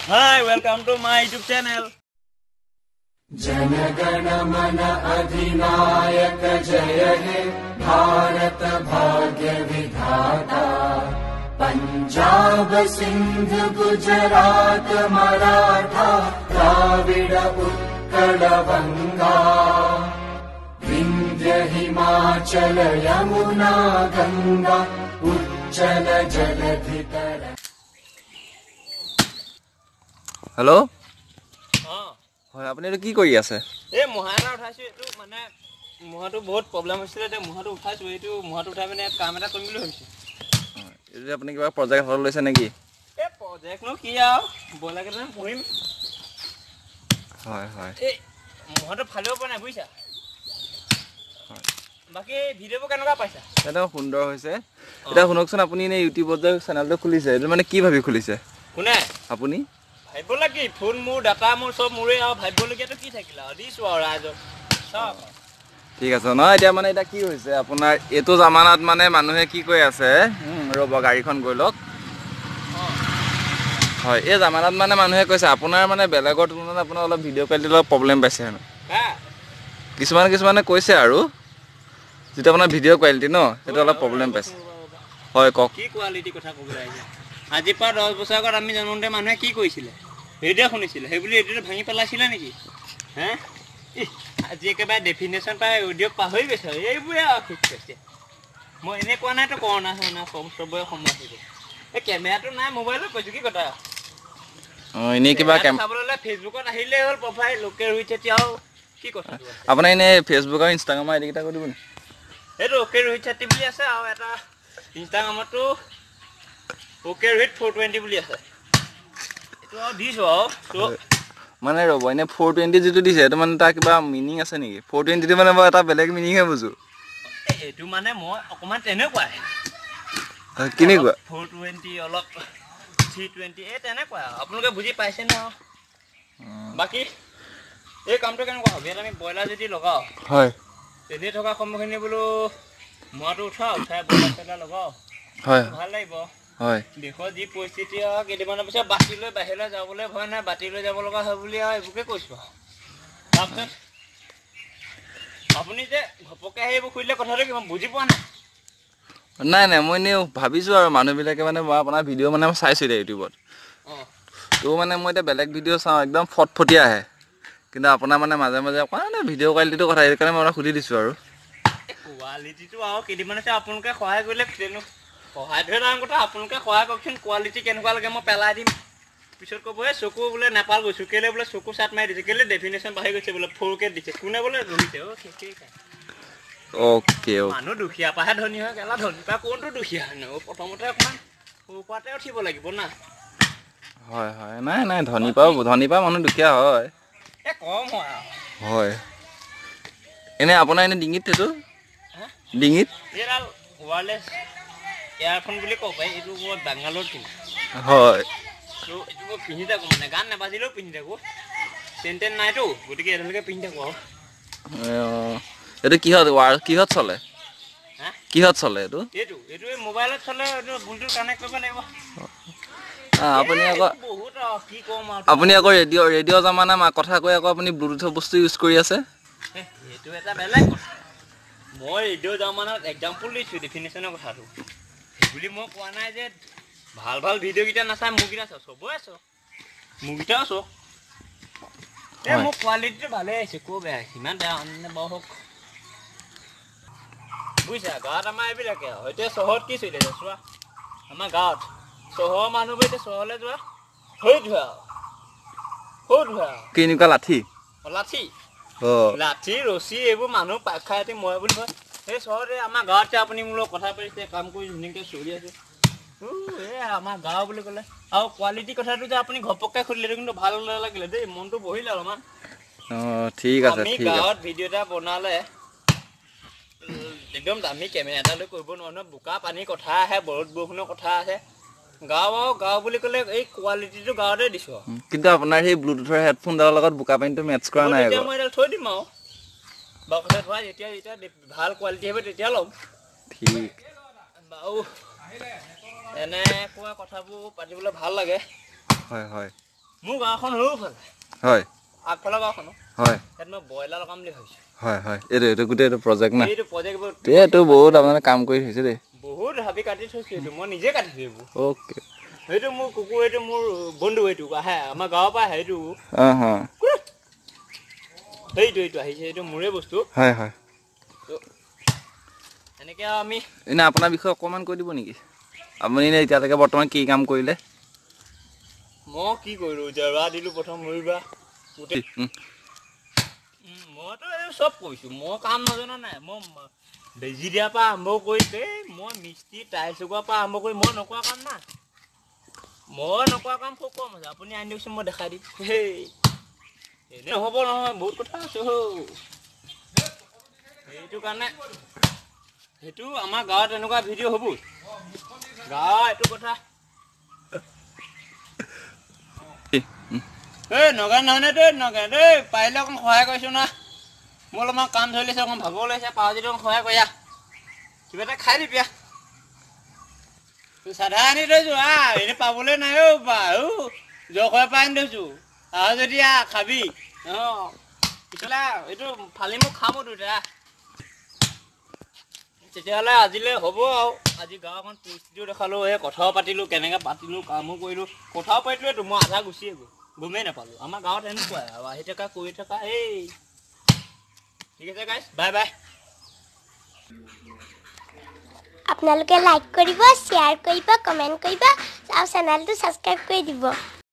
Hi, welcome to my YouTube channel. Jana Gana मन अधिनायक जय हे भारत भाग्य विधाता। पंजाब सिंध गुजरात मराठा द्राविड उत्कल बंगा। विंध्य हिमाचल यमुना गंगा उच्चल जलधि तरंगा। হেল্ল', হয়, আপুনি এইটো কি কৰি আছে? এই মহা এটা উঠাইছোঁ। এইটো মানে মহাটো বহুত প্ৰব্লেম হৈছিলে, এতিয়া মহাটো উঠাইছোঁ। এইটো মহাটো উঠাই মানে ইয়াত কাম এটা কৰিম বুলি ভাবিছোঁ। এইটো আপুনি কিবা প্ৰজেক্ট হাতত লৈছে নেকি? এই প্ৰজেক্টনো কি আৰু, ব্ৰইলাৰ কেইটামান পুহিম। হয় হয়। এই মহাটো ফালিব পৰা নাই, বুজিছা। বাকী ভিডিঅ'বোৰ কেনেকুৱা পাইছা? একদম সুন্দৰ হৈছে। এতিয়া শুনকচোন, আপুনি এনেই ইউটিউবত যে চেনেলটো খুলিছে, এইটো মানে কি ভাবি খুলিছে? কোনে? আপুনি? ভাবিব লাগে, ফোন মোৰ, ডাটা মোৰ, চব মোৰেই আৰু ভাবিবলগীয়াটো কি থাকিলে আৰু, দিছোঁ আৰু ৰাইজক চাওক। ঠিক আছে। নহয়, এতিয়া মানে এতিয়া কি হৈছে আপোনাৰ, এইটো জামানাত মানে মানুহে কি কৈ আছে, ৰ'ব গাড়ীখন গৈ লওক। হয়, এই জামানাত মানে মানুহে কৈছে আপোনাৰ মানে বেলেগৰ তুলনাত আপোনাৰ অলপ ভিডিঅ' কোৱালিটি অলপ প্ৰব্লেম পাইছে হেনো। কিছুমান কিছুমানে কৈছে আৰু যিটো আপোনাৰ ভিডিঅ' কোৱালিটি ন, সেইটো অলপ প্ৰব্লেম পাইছে। হয়, কওক। কি কোৱালিটিৰ কথা ক'বলৈ আহিছে? আজিৰ পৰা 10 বছৰ আগত আমি জন্মতে মানুহে কি কৰিছিলে? ৰেডিঅ' শুনিছিলে, সেই বুলি ৰেডিঅ'টো ভাঙি পেলাইছিলে নেকি? হে, আজি একেবাৰে ডেফিনেশ্যন পাই অডিঅ' পাহৰি গৈছে। এইবোৰে আৰু ঠিক কৈছে। মই এনেই কোৱা নাইতো, কৰোণা চৰোণা চব চবৰে সময় আহিব। এই কেমেৰাটো নাই, মোবাইলত কৈছোঁ কি কথা। এনেই কিবা চাবলৈ হ'লে ফেচবুকত আহিলেই হ'ল, প্ৰফাইল লোকে ৰুই তেতিয়াও কি কথা। আপোনাৰ এনেই ফেচবুক আৰু ইনষ্টাগ্ৰামৰ আইডি কেইটা কৈ দিব নি? সেইটো অ'কে ৰোহিত চেত্ৰী বুলি আছে, আৰু এটা ইনষ্টাগ্ৰামতো অ'কে ৰোহিত 420 বুলি আছে। এইটো আৰু দিছোঁ আৰু মানে ৰ'ব, এনেই 420 যিটো দিছে সেইটো মানে তাৰ কিবা মিনিং আছে নেকি? 420টো মানে মই এটা বেলেগ মিনিংহে বুজোঁ। এইটো মানে মই অকণমান তেনেকুৱাই। কেনেকুৱা? 420 অলপ 320 এই তেনেকুৱা, আপোনালোকে বুজি পাইছে ন? বাকী এই কামটো কেনেকুৱা হ'ব? ইয়াত আমি ব্ৰইলাৰ যদি লগাওঁ, হয়, এনেই থকা সময়খিনি বোলো মৰাটো উঠাওঁ, উঠাই ব্ৰইলাৰ চইলাৰ লগাওঁ, হয়, ভাল লাগিব। হয়, দেশৰ যি পৰিস্থিতি আৰু কেইদিনমানৰ পিছত বাতি লৈ বাহিৰলৈ যাবলৈ ভয় নাই, বাতি লৈ যাব লগা হয় বুলি আৰু এইবোৰকে কৈছোঁ আৰু। তাৰপিছত আপুনি যে ঘপককৈ আহি এইবোৰ সুধিলে কথাটো কি, মই বুজি পোৱা নাই। নাই নাই, মই এনেই ভাবিছোঁ আৰু মানুহবিলাকে মানে মই আপোনাৰ ভিডিঅ' মানে মই চাইছোঁ এতিয়া ইউটিউবত, ত' মানে মই এতিয়া বেলেগ ভিডিঅ' চাওঁ একদম ফটফটীয়া আহে, কিন্তু আপোনাৰ মানে মাজে মাজে অকণমান ভিডিঅ' কোৱালিটিটোৰ কথা, সেইকাৰণে মই আপোনাক সুধি দিছোঁ আৰু। কোৱালিটিটো আৰু কেইদিনমান আছে, আপোনালোকে সহায় কৰিলে সহায়টোহে ডাঙৰ কথা। আপোনালোকে সহায় কৰকচোন, কোৱালিটি কেনেকুৱা লাগে মই পেলাই দিম। পিছত ক'ব এই চকু বোলে নেপাল গৈছোঁ, কেলৈ বোলে চকু চাট মাৰি দিছে, কেলৈ ডেফিনেশ্যন বাঢ়ি গৈছে বোলে 4K দিছে, কোনে বোলে ৰহিছে। অ' শেষেই। অ'কে, মানুহ দুখীয়া পৰাহে ধনী হয়, কেলা ধনী পৰা কোনটো দুখীয়া হয়? প্ৰথমতে অকণমান সৰু পৰাতে উঠিব লাগিব না। হয় হয়, নাই নাই, ধনী পৰা মানুহ দুখীয়া হয়। এই কম হয় আৰু। হয়, এনেই আপোনাৰ এনেই ডিঙিত সেইটো? ডিঙিত এইডাল ৱায়াৰলেছ ইয়াৰফোন বুলি ক'ব পাৰি, এইটো মই বাংগালোৰত কিনা। হয়, ত' এইটো মই পিন্ধি থাকোঁ, মানে গান নাবাজিলেও পিন্ধি থাকোঁ, চেন তেন নাইতো, গতিকে এডালকে পিন্ধি থাকোঁ আৰু। এইটো কিহত কিহত চলে? কিহত চলে এইটো? এইটো এইটো এই মোবাইলত চলে, এইটো ব্লুটুথ কানেক্ট কৰিব লাগিব। আপুনি আকৌ বহুত কি ক'ম আৰু, আপুনি আকৌ ৰেডিঅ' জামানা কথা কৈ আকৌ আপুনি ব্লুটুথৰ বস্তু ইউজ কৰি আছে। সেইটো এটা বেলেগ কথা। মই ৰেডিঅ' জামানাত এক্সাম্পল দিছোঁ ডেফিনেশ্যনৰ কথাটো, বুলি মই কোৱা নাই যে ভাল ভাল ভিডিঅ'কেইটা নাচাই মোৰকেইটা চাওঁ, চবৰে চাওঁ, মোৰকেইটাও চাওঁ। এই মোৰ কোৱালিটিটো ভালেই আহিছে, ক'ৰ বেয়া আহিছে, ইমান বেয়া মানে বাৰু হওক, বুজিছা। গাঁৱত আমাৰ এইবিলাকে আৰু। এতিয়া চহৰত কি চলি আছে চোৱা, আমাৰ গাঁৱত চহৰৰ মানুহবোৰ এতিয়া চহৰলৈ যোৱা হৈ ধোৱা হৈ ধোৱা কেনেকুৱা লাঠি লাঠি লাঠি ৰছী এইবোৰ মানুহ পাক খাই ৰাতি মৰে বুলি কয়। সেই চহৰতে আমাৰ গাঁৱত আপুনি মোৰ লগত কথা পাতিছে, কাম কৰি ধুনীয়াকৈ চলি আছে। এই আমাৰ গাঁও বুলি ক'লে আৰু কোৱালিটি কথাটো যে আপুনি ঘপককৈ সুধিলে কিন্তু ভাল নালাগিলে দেই, মনটো বহিলে অলপমান। ঠিক আছে, আমি গাঁৱত ভিডিঅ' এটা বনালে একদম দামী কেমেৰা এটা লৈ কৰিব নোৱাৰো নহয়, বোকা পানীৰ কথা আহে, বৰদ বৰষুণৰ কথা আহে। গাঁও আৰু গাঁও বুলি ক'লে এই কোৱালিটিটো গাঁৱতে দিছোঁ। কিন্তু আপোনাৰ সেই ব্লুটুথৰ হেডফোনডালৰ লগত বোকা পানীটো মেটচ কৰা নাই। মই এডাল থৈ দিম আৰু বাকচত ভৰাই, যেতিয়া যেতিয়া ভাল কোৱালিটি আহিব তেতিয়া ল'ম। ঠিক বাৰু, এনেকুৱা কথাবোৰ পাতিবলৈ ভাল লাগে। হয় হয়। মোৰ গাঁওখন সৰুফালে। হয়, আগফালৰ গাঁওখন। হয়, ইয়াত মই ব্ৰইলাৰ লগাম বুলি ভাবিছোঁ। হয় হয়, এইটো গোটেই এইটো প্ৰজেক্ট না? এইটো প্ৰজেক্ট। এইটো বহুত আপোনাৰ কাম কৰি থৈছে দেই। বহুত হাবি কাটি থৈছোঁ, এইটো মই নিজে কাটিছোঁ এইবোৰ। অ'কে। সেইটো মোৰ কুকুৰ, এইটো মোৰ বন্ধু, এইটো আহে আমাৰ গাঁৱৰ পৰা আহে এইটো। সেইটো এইটো আহিছে, এইটো মোৰে বস্তু। হয় হয়। এনেকৈ আমি এনেই আপোনাৰ বিষয়ে অকণমান কৈ দিব নেকি? আপুনি এনেই এতিয়ালৈকে বৰ্তমান কি কাম কৰিলে? মই কি কৰিলোঁ, জেওৰা দিলোঁ প্ৰথম ৰুইবা গোটেই। মইতো এই চব কৰিছোঁ, মই কাম নজনা নাই। মই বেজি দিয়াৰ পৰা আৰম্ভ কৰি, এই মই মিস্ত্ৰী টাইলছ লগোৱাৰ পৰা আৰম্ভ কৰি মই নকৰা কাম নাই। মই নকৰা কাম খুব কম আছে। আপুনি আনি দিয়কচোন, মই দেখাই দিম। সেই এনেই নহ'ব নহয়, বহুত কথা আছে। সেইটো কাৰণে সেইটো আমাৰ গাঁৱত এনেকুৱা ভিডিঅ' হ'ব গাঁৱৰ এইটো কথা। এই নগেন নহয় দেই, নগেন দেই, পাৰিলে অকণ সহায় কৰিছোঁ না। মোৰ অলপমান কাম চলিছে, অকণ ভাগৰ লাগিছে, পাৰ যদি অকণ সহায় কৰি, কিবা এটা খাই দিবি। চাধা আনি থৈছোঁ, আহ এনেই পাবলৈ নাই অ' বা, অ' জখৰ পৰা আনি থৈছোঁ, আহ যদি আহ খাবি। অঁ পিছলে এইটো ফালি মোক খাব দুটা। তেতিয়াহ'লে আজিলৈ হ'ব আৰু। আজি গাঁওখন পৰিস্থিতিও দেখালোঁ, এই কথাও পাতিলোঁ, কেনেকৈ পাতিলোঁ, কামো কৰিলোঁ, কথাও পাতিলোঁতো, মই আধা গুচিয়ে গ'ল, গমেই নাপালোঁ। আমাৰ গাঁৱত এনেকুৱাই আৰু, আহি থকা কৰি থকা। এই ঠিক আছে গাইজ, বাই বাই। আপোনালোকে লাইক কৰিব, শ্বেয়াৰ কৰিব, কমেণ্ট কৰিব আৰু চেনেলটো ছাবস্ক্ৰাইব কৰি দিব।